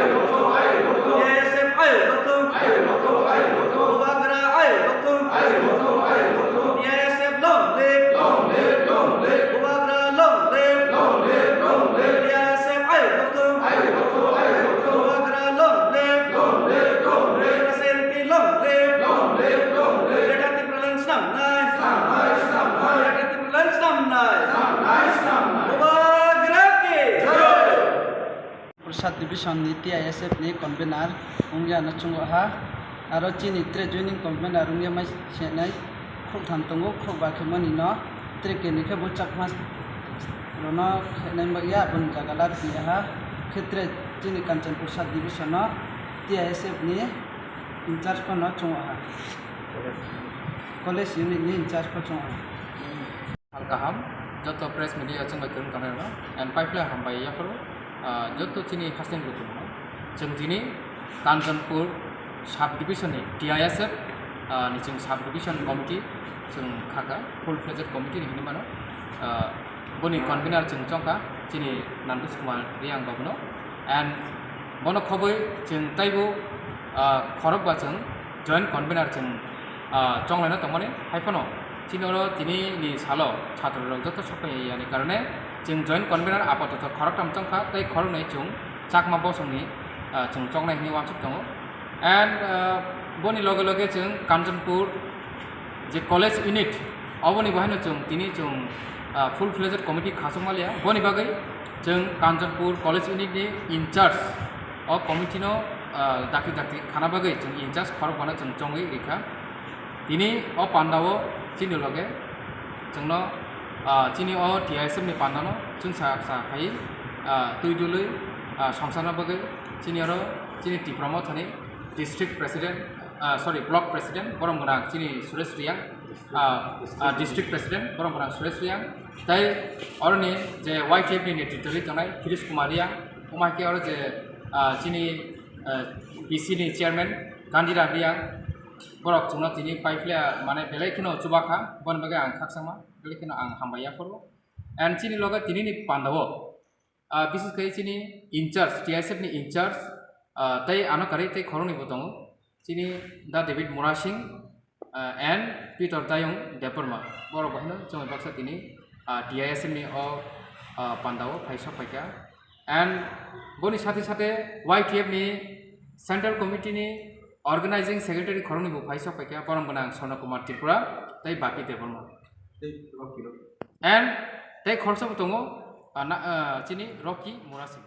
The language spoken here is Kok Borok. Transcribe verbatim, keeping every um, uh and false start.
T I S F ayo lotung. Bubagra ayo lotung. T I S F long live. Bubagra long live. T I S F ayo lotung. Bubagra long live. Bubagra senti long live. Greater Tipraland snamnai. Greater Tipraland snamnai. Bubagra ki jai. Sub Division ni T I S F ni convener wngya no chungo ha. Aro chini tre joining convener wngya mai senai khuk tham tongo, khuk ba khe mani no tre keni khe bo Chakma rono khenai bagya aboni jaga la twi ha. Khe tre chini Kanchanpur Sub Division no T I S F ni in charge phano chungo ha. College unit ni in charge pho chungo ha. Sal kaham, joto press media chwng bai kwrwng tongnai rokno, and paiphle hambai yaphuru, ah, joto chini hasteni lukurokno. Chwng tini Kanchanpur sub division ni T I S F, ah, ni chwng sub division committee chwng khaka, full fledged committee ni hinwi mano. Ah, boni convener chwng chongkha chini Nandush Kumar Riyang babuno, and bono khobwi chwng taibo, ah, khorokba chwng joint convener chwng ah, chonglaina tongmani, hai phano chini oro tini ni salo chhatro rok joto sok phai yani karone chwng joint convener apatoto khoroktham chongkha tei khoroknwi chwng Chakma bosongni, ah, chwng chongnai hwnwi uansuk tongo. And, ah, boni loge loge chwng Kanchanpur je college unit oboni bo haino chwng tini chwng, ah, full fledged committee khasok maliya. Boni bagwi chwng Kanchanpur college unit ni in charge o committee no, ah, dakti dakti khana bagwi chwng in charge khorok bana chwng chongwi rikha. Tini o pandao chini loge chwngno, ah, chini o T I S F ni pandano chwngsa sa phai, ah, twi dului, ah, songcharna bagwi chini oro chini Tipra Mothani district president, ah, sorry, block president borom gwnang chini Suresh Riyang, ah, ah, district president borom gwnang Suresh Riyang, tei oroni je Y T F ni netrito ri tongnai Kirish Kumar Riyang, omo hai khe oro je, ah, chini, ah, B C ni chairman Gandhi Ram Riyang, borok chwngno tini paiphle mane belai kheno chubakha, boni bagwi ang khakchangma belai kheno ang hambai yaphuru. And chini loge tini ni pandao, ah, bises khe chini in charge, T I S F ni in charge, ah, tei ano karwi tei khoroknwi bo tongo. Chini Da David Murasing, ah, and Peter Dayung Debbarma. Borok bo haino chwng baksa tini, ah, T I S F ni o, ah, pandao phai sok phaikha. And boni sathe sathe Y T F ni Central Committee ni Organizing Secretary khoroknwi bo phai sok phaikha, borom gwnang Swarna Kumar Tripura tei Bapi Debbarma. And tei khoroksa bo tongo, ah, na, ah, chini Rocky Murasing.